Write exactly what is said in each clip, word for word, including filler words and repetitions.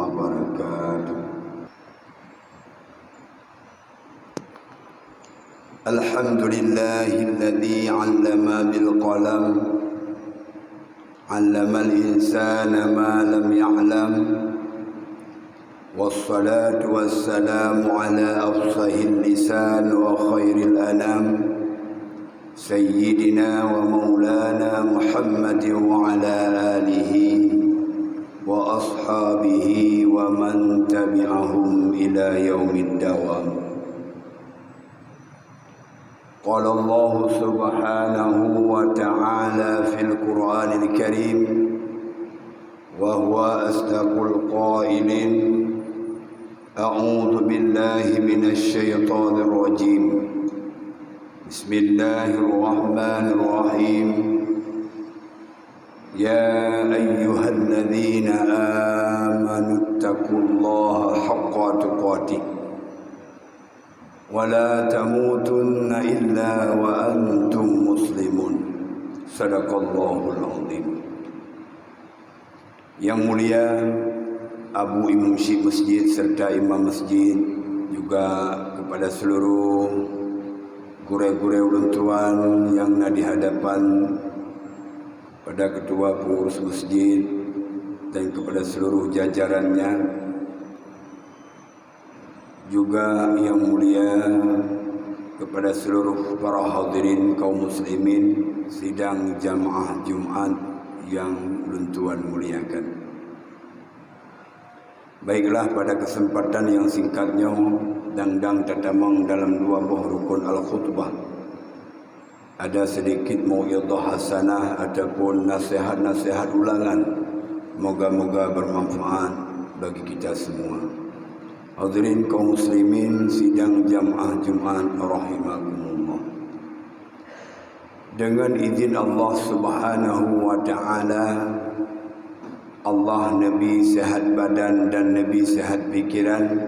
وبركاته. الحمد لله الذي علم بالقلم، علم الإنسان ما لم يعلم، والصلاة والسلام على أفصح اللسان وخير الأنام، سيدنا ومولانا محمد وعلى آله وأصحابه ومن تبعهم إلى يوم الدوام. قال الله سبحانه وتعالى في القرآن الكريم، وهو أصدق القائلين: أعوذ بالله من الشيطان الرجيم. بسم الله الرحمن الرحيم. يا أيها الذين آمنوا اتقوا الله حق تقاته ولا تموتن إلا وأنتم مسلمون. صدق الله العظيم. Yang mulia Abu Imum Syik Masjid serta Imam Masjid, juga kepada seluruh gurée-gurée ulôn tuan yang na di hadapan, pada ketua pengurus masjid dan kepada seluruh jajarannya, juga yang mulia kepada seluruh para hadirin kaum muslimin sidang jamaah Jumat yang ulôn tuan muliakan. Baiklah, pada kesempatan yang singkat nyoe, dang-dang tatamong dalam dua boh rukun al-khutbah, ada sedikit mau'izah hasanah ataupun nasihat-nasihat ulangan. Moga-moga bermanfaat bagi kita semua. Hadirin kaum muslimin sidang jamaah Jumat rahimakumullah. Dengan izin Allah Subhanahu wa Ta'ala, Allah neubri sehat badan dan neubri sehat pikiran,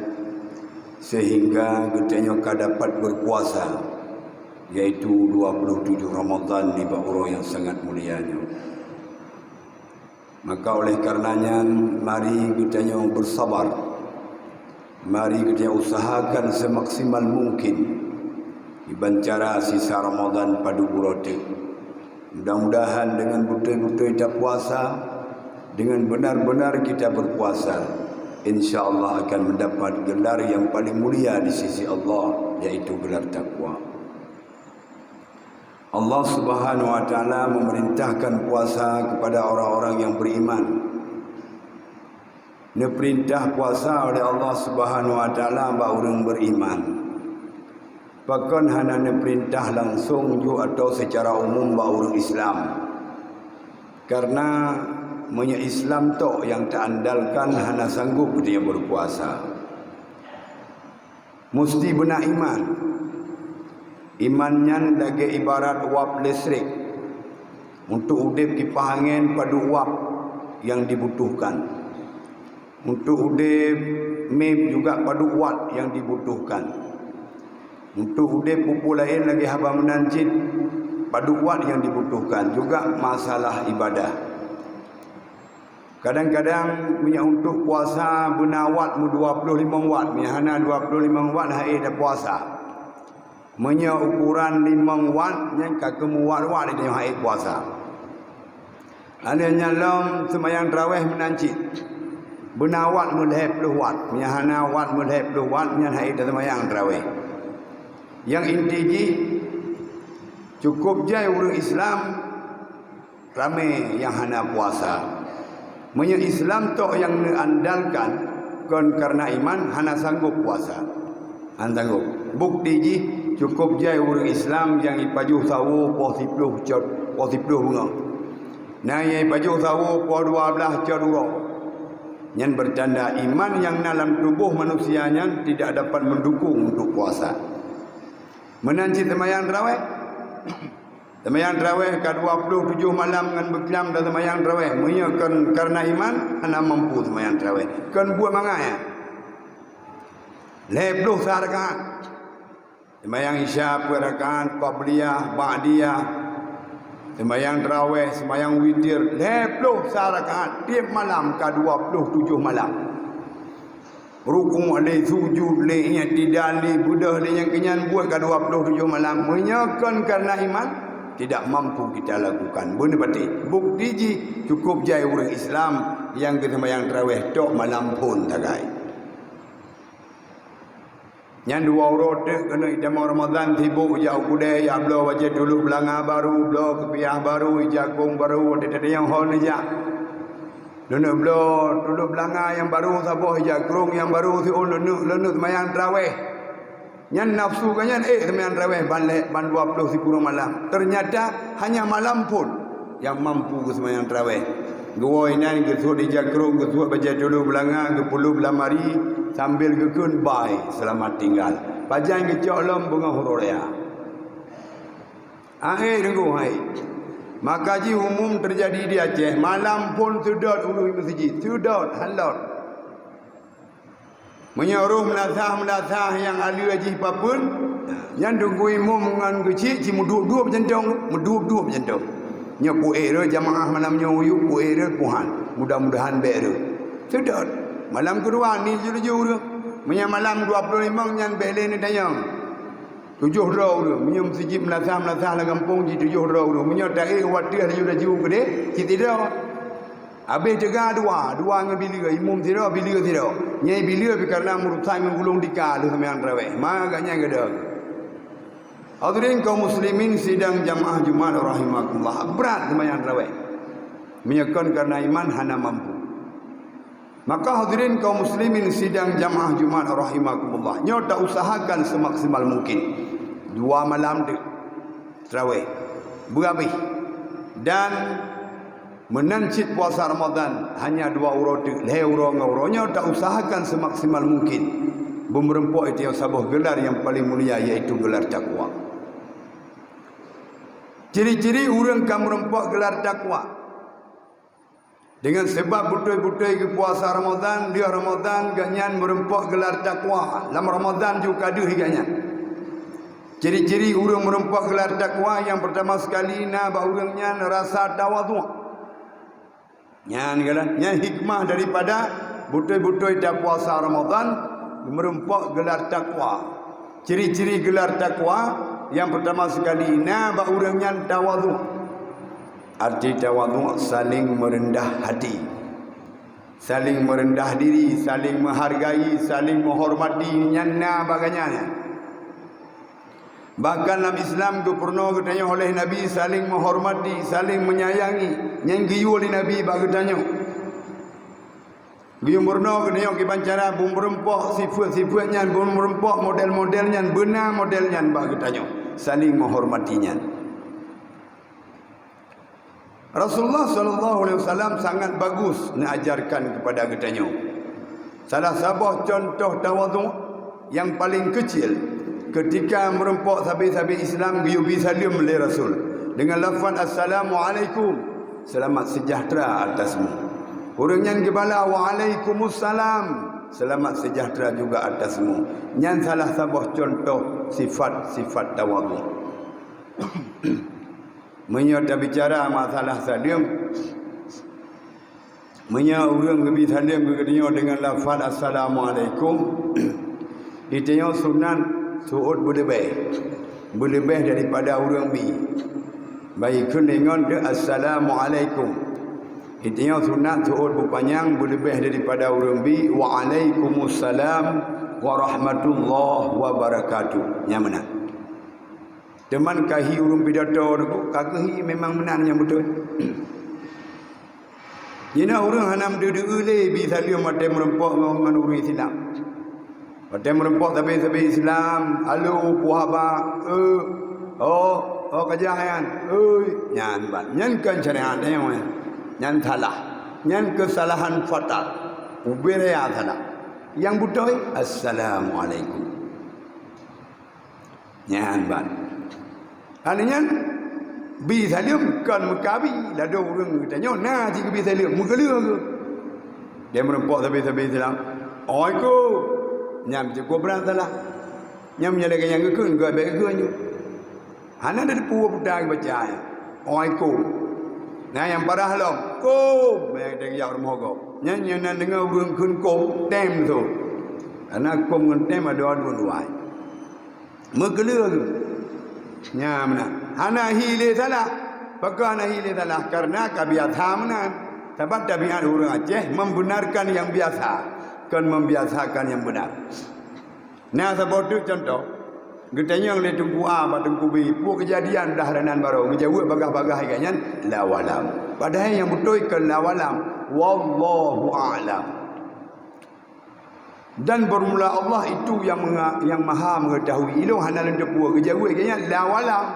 sehingga geutanyoe ka dapat berpuasa, yaitu dua puluh tujuh Ramadhan nibak uroe nyang sangat mulia nyoe. Maka oleh karenanya, mari geutanyoe bersabar. Mari geutanyoe usahakan semaksimal mungkin kiban cara sisa Ramadhan padub uroe teuk. Mudah-mudahan dengan beutôi-beutôi tapuasa, dengan benar-benar kita berpuasa, insya Allah akan mendapat gelar yang paling mulia di sisi Allah, yaitu gelar takwa. Allah Subhanahu wa Ta'ala memerintahkan puasa kepada orang-orang yang beriman. Neuperintah puasa oleh Allah Subhanahu wa Ta'ala bak ureuëng beriman. Pakon hana neuperintah langsung ju atau secara umum bak ureuëng Islam? Karena meunyoe Islam tok nyang taandalkan, hana sanggup geutanyoe berpuasa. Musti beuna iman. Iman nyan lagée ibarat uap listrik. Untuk udeb kipah angén padub uap nyang dibutuhkan. Untuk udeb mim juga padub uap nyang dibutuhkan. Untuk udeb peue-peue laén lagée haba meunan cit padub uap nyang dibutuhkan. Juga masalah ibadah. Kadang-kadang meunyoe untuk puasa beuna wat meudua ploh limong wat, meunyoe hana dua ploh limong wat hana ék tapuasa. Meunyoe ukuran limong wat nyan ka keumu wat-wat, nyan hana ék puasa. Alèh nyan lom seumayang tarawéh meunan cit. Beuna wat meulhèe ploh wat, meunyoe hana wat meulhèe ploh wat nyan hana ék taseumayang tarawéh. Nyang inti jih, cukôp jai ureuëng Islam ramé nyang hana puasa. Meunyoe Islam tok nyang neuandalkan, kon kareuna iman, hana sanggob puasa. Hana sanggob. Bukti jih, cukôp jai ureuëng Islam nyang jipajoh sawoe poh siploh cot, poh siploh beungoh. Na nyang jipajoh sawoe poh dua blaih cot uroe. Nyan beutanda iman nyang na lam tuboh manusia nyan tidak dapat mendukung untuk puasa. Meunan cit seumayang tarawéh. Seumayang tarawéh ka dua ploh tujoh malam ngon beuklam taseumayang tarawéh. Meunyoe kon kareuna iman, hana mampu seumayang tarawéh. Kon buet mangat nyan. Lhèe ploh sa rakaat. Seumayang Isya peuet rakaat, qabliyah, ba'diyah. Seumayang tarawéh, seumayang witir, lhèe ploh sa rakaat tiep malam ka dua ploh tujoh malam. Rukuk lé, sujud lé, i'tidal lé, beudôh lé, nyang keunyan buet ka dua ploh tujoh malam. Meunyoe kon kareuna iman, tidak mampu kita lakukan. Beuneupatéh. Bukti jih, cukup jai ureuëng Islam nyang geuseumayang tarawéh tok malam phon sagai. Nyan dua uroe teuk keuneuk jitamong Ramadhan, sibok jak u keudè, jak bloe bajèe tuleuek beulanga baru, bloe kupiah baru, ija kông baru, watèe teudeungoe ho neujak. Neuneuk bloe tuleuek beulanga nyang baru saboh, ija kông nyang baru siôn, neuneuk, neuneuk seumayang tarawéh. Nyan nafsu geuh nyan ék seumayang tarawéh ban lhèe, ban dua ploh sikureueng malam. Teunyata hanya malam phon nyang mampu geuseumayang tarawéh. Geuwoe inan, geusuet ija kông, geusuet bajèe tuleuek beulanga, geupeuleueb lamari, sambil geukheun bye, seulamat tinggal. Pajan geucok lom beungoh uroe raya. Hai, Teungku, hai. Maka jih umum teujadi di Aceh, malam phon seudôt ureuëng meuseujid, seudôt, han lôt. Meunyoe roh meulasah-meulasah nyang aleue jih papeuen, nyan Teungku Imum ngon geuchik ci meuduek-duek jantung, meuduek-duek jantung. Nyoe puék rot jamaah malam nyoe, uyuek puék rot puhan. Mudah-mudahan bèk rot. Seudôt. Malam keudua ni laju-laju ureuëng. Meunyoe malam dua ploh limong nyan bèk lé neutanyong. Tujoh droe ureuëng. Meunyoe meuseujid meulasah-meulasah lam gampông jih tujoh droe ureuëng. Meunyoe taék watèe laju-laju keudéh, cit sidroe. Habéh teuga dua, dua ngon bileue, imum sidroe, bileue sidroe. Nyang bileue pih kareuna meurusan ngon gulong tika lheueh seumayang tarawéh. Ma gobnyan gadôh. Hadirin kaum muslimin sidang jamaah Jumat rahimakumullah, brat seumayang tarawéh. Meunyoe kon kareuna iman hana mampu. Maka hadirin kaum muslimin sidang jamaah Jumat rahimakumullah, nyoe tausahakan semaksimal mungkin. Dua malam teuk tarawéh. Beuhabéh. Dan meunan cit puasa Ramadan, hanya dua uroe teuk, lhèe uroe ngon uroe nyoe tausahakan semaksimal mungkin. Beumeureumpok itu saboh gelar nyang paleng mulia, yaitu gelar takwa. Ciri-ciri ureuëng ka meureumpok gelar takwa. Deungon sabab beutôi-beutôi geupuasa Ramadan, lheueh Ramadan gobnyan meureumpok gelar takwa. Lam Ramadan ju ka deuh gobnyan. Ciri-ciri ureuëng meureumpok gelar takwa nyang peurtama sekali na bak ureuëng nyan rasa tawadhu'. Nyan galak, nyan hikmah daripada beutôi-beutôi tapuasa Ramadan meureumpok gelar takwa. Ciri-ciri gelar takwa nyang peurtama sekali na bak ureuëng nyan tawadhu'. Arti tawadhu', saling meureundah hati, saling meureundah diri, saling meuhargai, saling meuhormati, nyan na bak gobnyan. Bahkan lam Islam geupeurunoe geutanyoe oleh Nabi saling meuhormati, saling meunyayangi, nyang geuyue lé Nabi bak geutanyoe. Geuyue meurunoe geutanyoe kiban cara beumeureumpok sifeuet-sifeuet nyan, beumeureumpok model-model nyan, beuna model nyan bak geutanyoe, saling meuhormati nyan. Rasulullah sallallahu alaihi wasallam sangat bagus neuajarkan keupada geutanyoe. Salah saboh cuntoh tawadhu' nyang paleng keucil, keutika meureumpok sabe-sabe Islam geuyue bi saleuem lé Rasul deungon lafaz, "Assalamualaikum, selamat sejahtera atasmu." Ureuëng nyan geubala, "Waalaikumsalam, selamat sejahtera juga atasmu." Nyan salah saboh cuntoh sifat-sifat tawadhu'. Meunyoe tabicara masalah saleuem, meunyoe ureuëng geubi saleuem keu geutanyoe deungon lafaz "Assalamualaikum", geutanyoe sunat seuôt beuleubeh, beuleubeh daripada ureuëng bi. Bah geukheun lé ngon teuh "Assalamualaikum", geutanyoe sunat seuôt beupanyang beuleubeh daripada ureuëng bi, "Waalaikumussalam warahmatullahi wabarakatuh." Nyan meunan. Teuma ka hi ureuëng pidato nyoe, ka keuh hi memang meunan nyang beutôi. Jinoe ureuëng hana meudeuh-deuh lé bi saleuem watée meureumpok ngon, ngon ureuëng Islam. Watée meureumpok sabe-sabe Islam, "Halo, peue haba?" "Eh." "Oh, oh, ka jak nyan." "Oi." Nyan ban. Nyan kon syariat nyoe. Nyan salah. Nyan keusalahan fatal. Ubé raya salah. Nyang beutôi, "Assalamualaikum." Nyan ban. Hana nyan, bi saleuem kon meukabi, ladôm ureuëng geutanyoe na cit geubi saleuem, meukeuleueng geuh. Dia meureumpok sabe-sabe Islam, "Assalamualaikum." Nyan cukôp brat salah. Nyan meunyoe lagée nyang geukheun, geuh bék geukheun nyoe. Hana teupeue peue geubaca nyan. "Assalamualaikum." Na nyang parah lom, "Kum." Nyang teuga rumoh gob. Nyan nyang na deungoe ureuëng kheun "Kum", tem tu. Karena huköm ngon tem adu-adu dua. Meukeuleuh geuh. Nyan meunan. Hana hi lé salah. Pakon hana hi lé salah? Karena ka biasa meunan. Sabab tabiat ureuëng Aceh membenarkan yang biasa, kon membiasakan yang benar. Nah, saboh teuk contoh. Geutanyong lé Teungku A bak Teungku B, peue keujadian dah ranan baroe? Geujaweueb bagaih-bagaih gobnyan, "Allahu a'lam." Padahai nyang beutôi kon "Allahu a'lam", "Wallahu a'lam." Dan bermula Allah itu yang menga-, yang maha mengetahui. Ilôn hana lôn teupeue, geujaweueb gobnyan, "Allahu a'lam."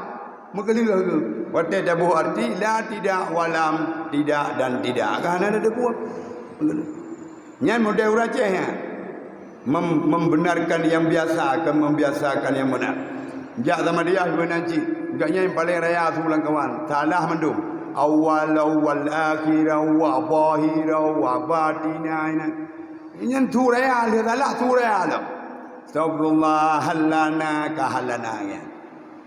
Meukeuleuh geuh. Watée taboh arti, la, tidak, walam, tidak, dan tidak. Ka hana lôn teupeue. Meukeuleuh. Nyan model ureuëng Aceh nyan. Mem-, membenarkan yang biasa, kon membiasakan yang benar. Jak Samadiyah meunan cit, gobnyan paleng raya su lamkawan. Salah mandum. Awwalan wal akhiran wa zahiran wa batina, inan. Nyan su raya, lheueh salah su raya lom. Astaghfirullah, hallana ka hallana nyan.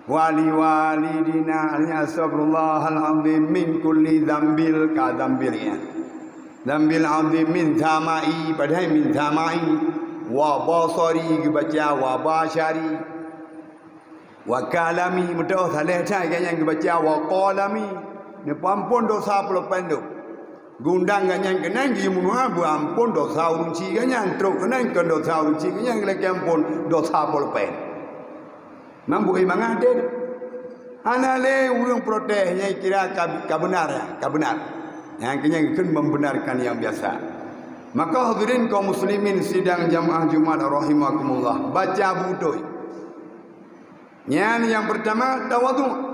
Wali walidina, artinya astaghfirullahal azim min kulli dzambil, ka dzambil nyan. Dzambil azim min samai, padahai min samai. Wa basari, geubaca wa basyari. Wa kalami, meudoh salah that, gobnyan geubaca wa qalami. Neupeuampon dosa peuleupén tu. Geuundang gobnyan keunan geuyue meunoe beuampon dosa ureuëng chik gobnyan, trok keunan kon dosa ureuëng chik gobnyan geulakée ampon dosa peuleupén. Mambu ié mangat deh. Hana lé ureuëng protes nyang kira ka, ka benar, ka benar. Nyang keuh nyan geukheun membenarkan yang biasa. Maka hadirin kaum muslimin sidang jamaah Jumat rahimakumullah, baca beutôi. Nyan nyang pertama tawadhu.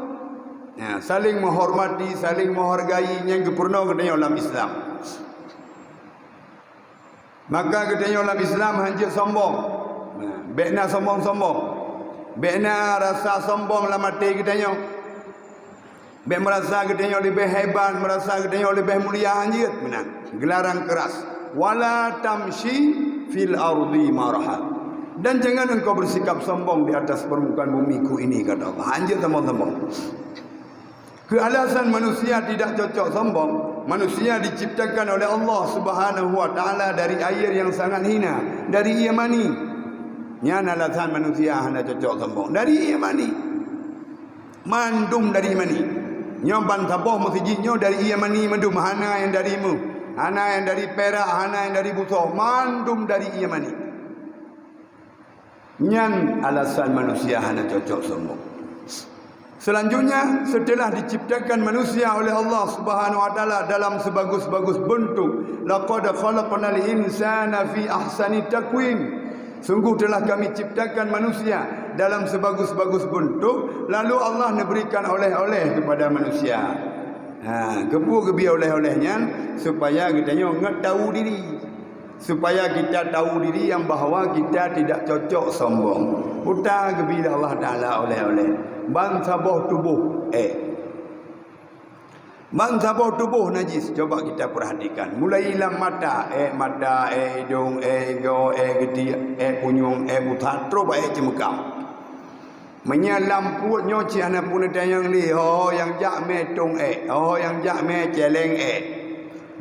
Ya, saling menghormati, saling menghargai nyang geupeurunoe geutanyoe lam Islam. Maka geutanyoe lam Islam hanjeuet sombong. Nah, bék na sombong-sombong. Bék na rasa sombong lam até geutanyoe. Bék meurasa geutanyoe leubeh hebat, meurasa geutanyoe leubeh mulia, hanjeuet meunan. Geularang keras. Wala tamshi fil ardi maraha. Dan jangan engkau bersikap sombong di atas permukaan bumi ku ini, kata Allah. Hanjeuet sombong-sombong. Keu alasan manusia tidak cocok sombong, manusia diciptakan oleh Allah Subhanahu wa Ta'ala dari air yang sangat hina, dari ié mani. Nyan alasan manusia hana cocok sombong. Dari ié mani. Mandum dari ié mani. Nyoe ban saboh meuseujid nyoe dari ié mani mandum, hana nyang dari méuh, hana nyang dari pirak, hana nyang dari beusoe, mandum dari ié mani. Nyan alasan manusia hana cocok sombong. Selanjutnya, setelah diciptakan manusia oleh Allah Subhanahu wa Ta'ala dalam sebagus-bagus bentuk, "Laqad khalaqnal insana fi ahsani taqwim." Sungguh telah Kami ciptakan manusia dalam sebagus-bagus bentuk, lalu Allah neuberikan oleh-oleh kepada manusia. Ha, keupeue geubri oleh-oleh nyan? Supaya geutanyoe ingat tahu diri. Supaya kita tahu diri yang bahwa kita tidak cocok sombong. Peue geubri lé Allah Ta'ala oleh-oleh. Ban saboh tuboh ék. Ban saboh tuboh najis, coba kita perhatikan. Mulai lam mata, ék mata, ék idong, ék igoe, ék geuti, ék punyueng, ék buta, troh bak ék ceumeukam. Meunyoe lam pruet nyoe cit hana peue neutanyong lé, ho nyang jak mé tông ék, ho nyang jak mé céléng ék.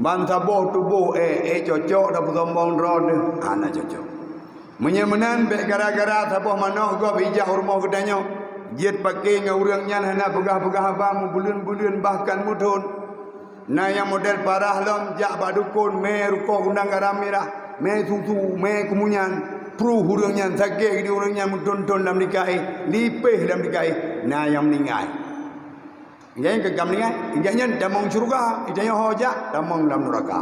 Ban saboh tuboh ék, ék cocok tapeusombong droe teuh? Hana cocok. Meunyoe meunan, bék gara-gara saboh manok gob ijak u rumoh geutanyoe, jeuet paké ngon ureuëng nyan hana peugah-peugah haba, meubuleuen-buleuen bahkan meuthon. Na nyang model parah lom jak bak dukon, mé rukoh gundang garam mirah, mé susu, mé keumunyan, pruh ureuëng nyan, sakét di ureuëng nyan meuthon-thon lam dikaéh, lipéh lam dikaéh, na nyang meuninggai. Gobnyan ka meuninggai, gobnyan tamong syeuruga, geutanyoe ho jak tamong lam nuraka.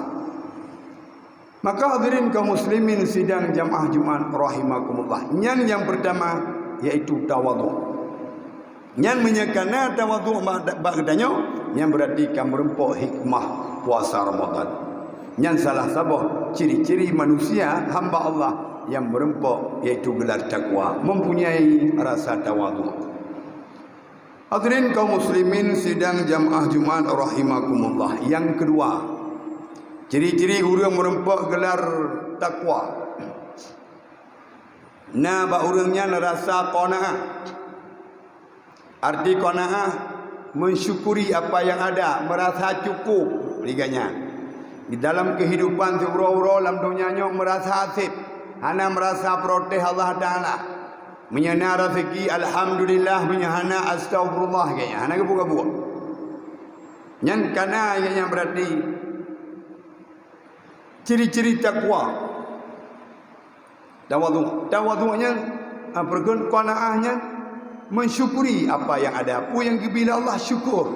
Maka hadirin kaum muslimin sidang jamaah Jumat rahimakumullah. Nyan nyang pertama, yaitu tawadhu. Nyan meunyoe ka na tawadhu bak, bak geutanyoe, nyan berarti ka meureumpok hikmah puasa Ramadan. Nyan salah saboh ciri-ciri manusia hamba Allah nyang meureumpok, yaitu gelar takwa, mempunyai rasa tawadhu. Hadirin kaum muslimin sidang jamaah Jumat rahimakumullah. Yang kedua, ciri-ciri ureuëng meureumpok gelar takwa. Na bak ureuëng nyan rasa qanaah. Arti qanaah, mensyukuri apa yang ada, merasa cukup lé gobnyan. Di dalam kehidupan siuroe-uroe lam donya nyoe merasa haseb. Hana meurasa protes Allah Taala. Meunyoe na raseuki, alhamdulillah, meunyoe hana, astaghfirullah, geuh nyan. Hana geubuet-buet. Nyan kana geuh nyan berarti ciri-ciri takwa. Tawadhu. Tawadhu nyan, ah, peureukeun qanaah nyan, mensyukuri apa yang ada. Peue nyang geubri lé Allah, syukur.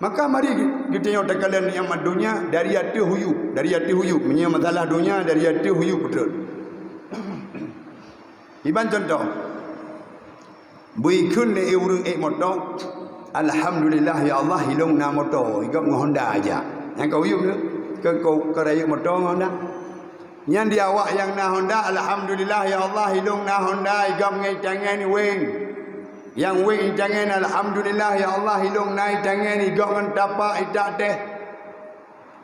Maka mari geutanyoe takalon nikmat donya dari ateueh u yup, dari ateueh u yup. Meunyoe masalah donya dari ateueh u yup beutôi. Iban contoh, beu ikheun lé ureuëng ék moto, "Alhamdulillah ya Allah, ilong na moto, igop ngon Honda aja." Nyang ka u yup nyoe, keu, keu, keu rayeuk moto ngon Honda. Nyan di awak nyang na Honda, "Alhamdulillah ya Allah, ilong na Honda, igop ngon itangen weng." Nyang weng itangen, "Alhamdulillah ya Allah, ilong na itangen, igop ngon tapak itak teh."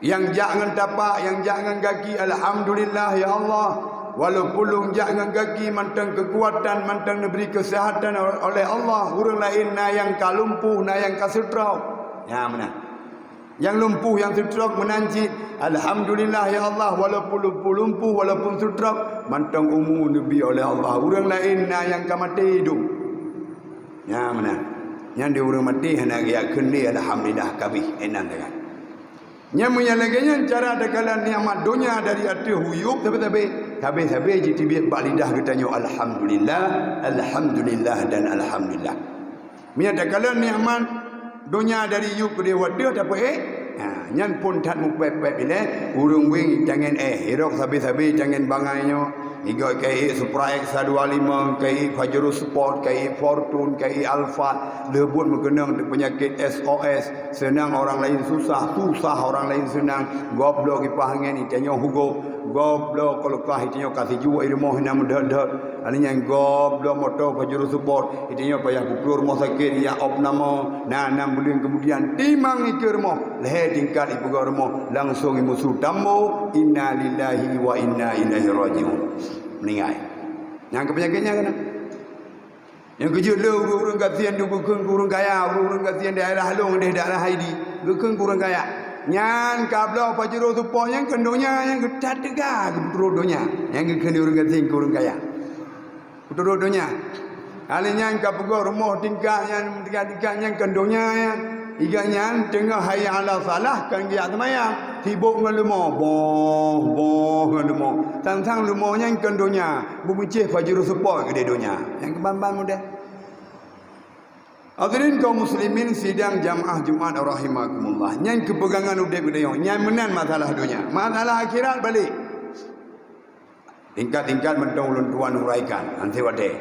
Nyang jak ngon tapak, nyang jak ngon gaki, "Alhamdulillah ya Allah. Walaupun lôn jak ngon gaki, mantong keukuatan, mantong neubri keuseuhatan oleh Allah. Ureuëng laén na nyang ka lumpuh, na nyang ka seutrok." Nyan meunan. Nyang lumpuh, nyang seutrok meunan cit, "Alhamdulillah ya Allah, walaupun lumpuh, lumpuh, walaupun seutrok, mantong umu neubri oleh Allah. Ureuëng laén na nyang ka maté dum." Nyan meunan. Nyan di ureuëng maté hana geuyakheun lé alhamdulillah, ka abéh, inan deungon. Nyan meunyoe lagée nyan cara takalon nikmat donya dari ateueh u yup, sabe-sabe, sabe-sabe jiteubiet bak lidah geutanyoe, "Alhamdulillah, alhamdulillah, dan alhamdulillah." Meunyoe takalon nikmat donya dari yup keudeh u ateueh, tapeuék, ha, nyan phon that mupéb-péb ilée, ureuëng weng itangen éh, irok sabe-sabe itangen bangai nyoe. Igop keu ék Supra X satu dua lima, keu ék Pajero Sport, keu ék Fortuner, keu ék Alphard, lheueh buet meukeunong peunyakét S O S, seunang orang laén susah, susah orang laén seunang, gob bloe kipah angén, itanyoe hugop, gob bloe keuleukah, itanyoe ka sijuek i rumoh hana meudhot-dhot, aneuk nyan gob bloe moto Pajero Sport, itanyoe payah peukreueh rumoh sakét, ya opname, na nam buleuen keumudian, timang ikeue rumoh, lhée tingkat ipeugöt rumoh, langsong imusu tambo, "Innalillahi wa inna ilaihi raji'un." Meuninggai. Nyang keu peunyakét nyan keunan. Nyang keujeuet lé ureuëng-ureuëng gasien geukheun keu ureuëng kaya, ureuëng-ureuëng gasien daerah lôn deh daerah Haidi, geukheun keu ureuëng kaya. Nyan ka bloe Pajero Sport nyan keu donya nyan geutat teuga geuturot donya. Nyang geukheun ureuëng gasien keu ureuëng kaya. Geuturot donya. Hal nyan ka peugöt rumoh tingkat nyan, tingkat-tingkat nyan keu donya nyan. Iga nyan teungoh hayya 'alas shalah kan geujak seumayang, sibok ngon leumo, boh, boh ngon leumo. Sang-sang leumo nyan keu donya, beumeucéh Pajero Sport keudeh donya. Nyang keuban-ban mudah. Hadirin kaum muslimin sidang jamaah Jumat rahimakumullah. Nyan keupeugangan udeb geutanyoe. Nyan meunan masalah donya. Masalah akhirat balek. Tingkat-tingkat mantong ulôn tuan uraikan, han watée.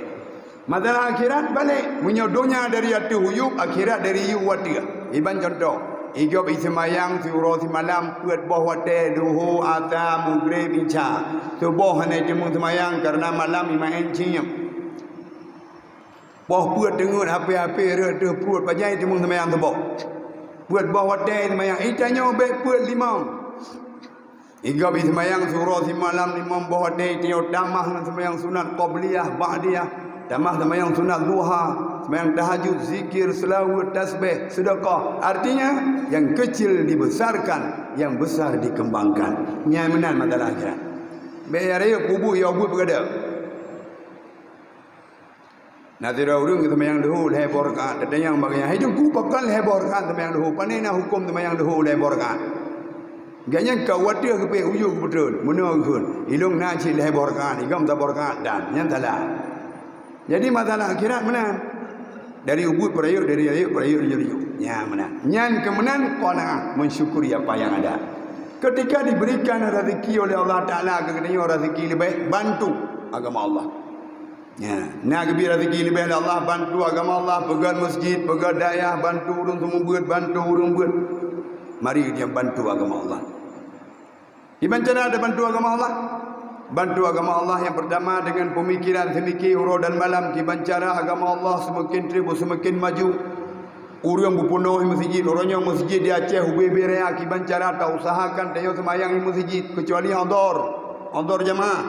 Masalah akhirat balek, meunyoe donya dari ateueh u yup, akhirat dari yup u ateueh. Iban contoh, igop iseumayang siuroe simalam peuet boh watée, luho, asa, mugreb, isya. Suboh hana iteumeung seumayang kareuna malam imaén ciem. Boh peuet teungeut hape-hape rhot ateueh pruet, pajan iteumeung seumayang suboh. Peuet boh watée seumayang, itanyoe bék peuet limong. Igop iseumayang siuroe simalam limong boh watée, itanyoe tamah ngon seumayang sunat qabliyah, ba'diyah, tamah seumayang sunat duha, seumayang tahajud, zikir, seulaweuet, tasbeh, seudeukah. Artinya, nyang kecil dibesarkan, yang besar dikembangkan. Nyan meunan masalah akhirat. Bék ya rayeuk kubu ya buet beugadang. Na sidroe ureuëng geuseumayang leuhô lhée boh rakaat, tatanyong bak gobnyan, "Hai Teungku, pakon lhée boh rakaat seumayang leuhô? Pane na huköm seumayang leuhô lhée boh rakaat?" Gobnyan ka watée geupéh ujoe geupeutrön, meunoe geukheun, "Ilong na cit lhée boh rakaat, igom saboh rakaat dan nyan salah." Jadi masalah akhirat meunan. Dari ubeut peurayeuk, dari rayeuk peurayeuk, rayeuk-rayeuk. Nyan meunan. Nyan keu meunan qanaah, mensyukuri apa yang ada. Ketika diberikan rezeki oleh Allah Taala keu geutanyoe rezeki leubeh, bantu agama Allah. Ya, na geubri rezeki leubeh lé Allah, bantu agama Allah, peugöt masjid, peugöt dayah, bantu ureuëng seumeubeuet, bantu ureuëng beuet. Mari dia bantu agama Allah. Kiban cara tabantu agama Allah? Bantu agama Allah nyang peurtama deungon peumikiran seumike uroe dan malam. Kiban cara agama Allah seumaken treb, seumaken maju. Ureuëng beupeunoh masjid, uroe nyoe masjid di Aceh ubé-bé raya. Kiban cara tausahakan tanyoe seumayang di masjid, keucuali odor, odor jamaah.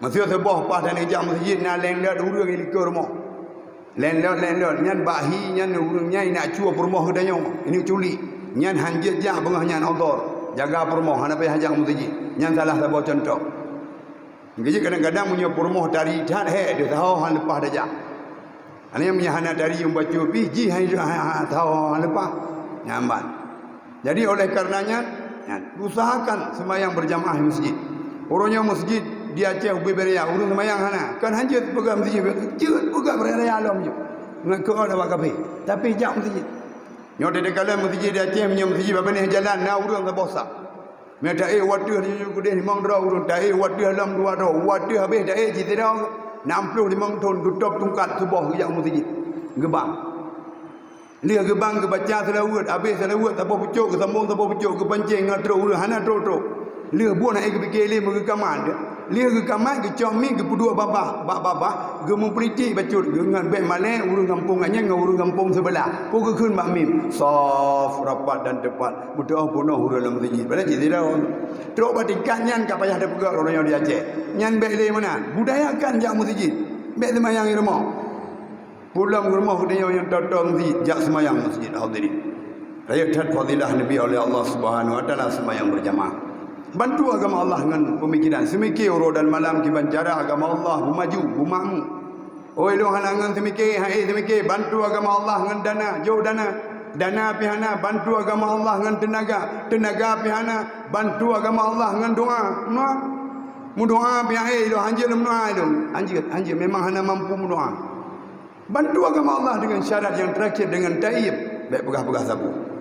Meuseu saboh paih dan ijak masjid na landlord ureuëng nyang likot rumoh. Landlord, landlord nyan bak hi nyan ureuëng nyan inong cue peurumoh geutanyoe, inong culi. Nyan hanjeuet jak beungoh nyan odor, jaga peurumoh hana payah jak masjid. Nyan salah saboh cuntoh. Jadi kadang-kadang meunyoe peurumoh tari that, hek deuh, saho han leupah tajak. Hana nyang meunyoe hana tari nyang bacut pih, jih han, han, han, saho han leupah. Nyan ban. Jadi oleh karenanya, nyan, usahakan sembahyang berjamaah di masjid. Uroe nyoe masjid di Aceh ubé beuraya, ureueng sembahyang hana. Kan hanjeuet peugah masjid, jeuet peugah beuraya-raya lom jeuet. Ngon keu awak kafé. Tapi jak masjid. Nyoe takalon masjid di Aceh, meunyoe masjid babah jalan, na ureueng saboh saf. Meunyoe taék u ateueh jih keudeh limong droe ureueng, taék u ateueh lom dua droe, u ateueh habéh taék cit sidroe, nam ploh limong thon tutôp tungkat suboh geujak u masjid. Geubang. Lheueh geubang geubaca seulaweuet, habéh seulaweuet saboh pucôk, geusambông saboh pucôk, geupancéng ngon trok ureueng hana trok-trok. Lheueh buet hana geupike lé meugeukamat. Lheueh geukamat geucok miet geupeuduek babah, bak babah, geumeupulitik bacut, geungon bék malée ureueng gampông nyan ngon ureueng gampông seubeulah. Peue geukheun bak miet, saf, rapat dan teupat. Beutôi peunoh ureueng lam masjid. Padahai cit sidroe. Trok bak tingkat nyan ka payah tapeugah ureueng nyoe di Aceh. Nyan bék lé meunan. Budayakan jak masjid. Bék seumayang di rumoh. Pulang rumoh geutanyoe nyang totong di jak seumayang masjid, hadirin. Rayeuk that fadilah Nabi oleh Allah Subhanahu wa Taala seumayang berjamaah. Bantu agama Allah ngon pemikiran. Seumike uroe dan malam kiban cara agama Allah beumaju, beumakmu. Oi, lôn hana ngon seumike, hai seumike, bantu agama Allah ngon dana, jok dana. Dana pih hana, bantu agama Allah ngon teunaga. Teunaga pih hana, bantu agama Allah ngon doa. Meudoa. Meudoa pih hai, lôn hanjeuet lôn meudoa lôn. Hanjeuet, hanjeuet, memang hana mampu meudoa. Bantu agama Allah dengan syarat yang terakhir, dengan taib. Bék peugah-peugah saboh.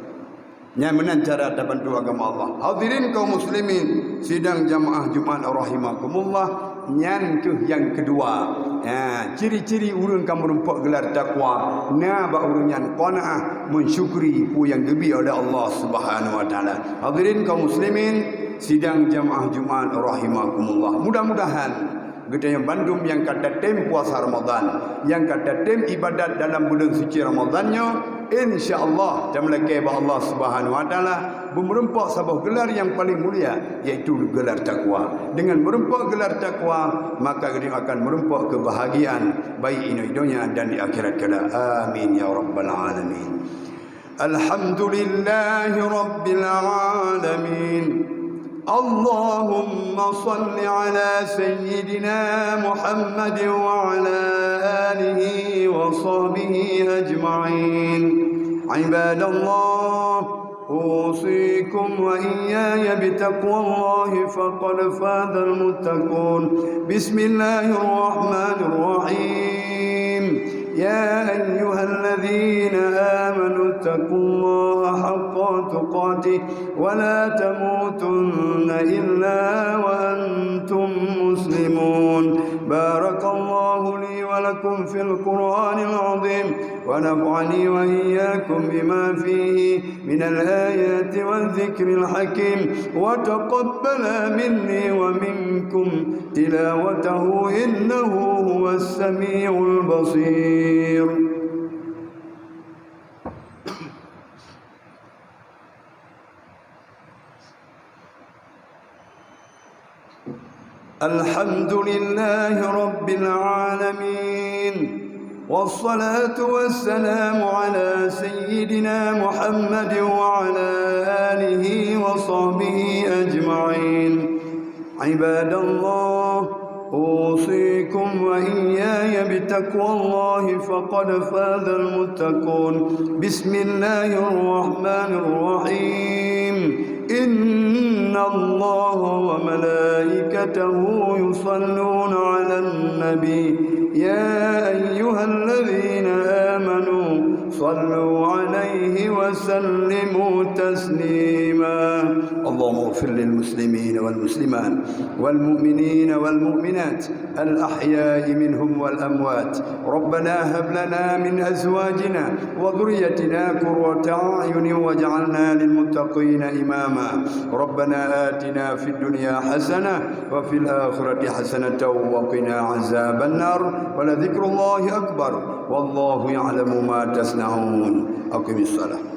Nyan meunan cara tabantu agama Allah. Hadirin kaum muslimin, sidang jamaah Jumat rahimakumullah, nyan keuh nyang keudua. Ha, ciri-ciri ureueng ka meurumpok gelar takwa, na bak ureueng nyan qanaah, mensyukuri peue nyang geubri oleh Allah Subhanahu wa Taala. Hadirin kaum muslimin, sidang jamaah Jumat rahimakumullah. Mudah-mudahan geutanyoe bandum nyang ka tatem puasa Ramadan, nyang ka tatem ibadat dalam buleuen suci Ramadan nyoe, insya Allah, tameulakée bak Allah Subhanahu wa Taala, beumeurumpok saboh gelar nyang paleng mulia, yaitu gelar takwa. Dengan meurumpok gelar takwa, maka geutanyoe akan meurumpok keubahagiaan, baik inoe donya dan di akhirat kelak. Amin ya rabbal alamin. الحمد لله رب العالمين. اللهم صل على سيدنا محمد وعلى آله وصحبه أجمعين. عباد الله، أوصيكم وإياي بتقوى الله، فقد فاز المتقون. بسم الله الرحمن الرحيم. يا أيها الذين آمنوا اتقوا الله حق تقاته ولا تموتن إلا وأنتم مسلمون. بارك الله لي ولكم في القرآن العظيم، ونفعني وإياكم بما فيه من الآيات والذكر الحكيم، وتقبل مني ومنكم تلاوته إنه هو السميع البصير. الحمد لله رب العالمين، والصلاة والسلام على سيدنا محمد وعلى آله وصحبه أجمعين. عباد الله، أوصيكم وإياي بتقوى الله، فقد فاز المتقون. بسم الله الرحمن الرحيم. إن الله وملائكته يصلون على النبي. يا أيها الذين آمنوا صلوا عليه وسلموا تسليما. اللهم اغفر للمسلمين والمسلمات والمؤمنين والمؤمنات الأحياء منهم والأموات. ربنا هب لنا من أزواجنا وذريتنا قرة أعين واجعلنا للمتقين إماما. ربنا آتنا في الدنيا حسنة وفي الآخرة حسنة وقنا عذاب النار. ولذكر الله أكبر. والله يعلم ما تصنعون. أقم الصلاة.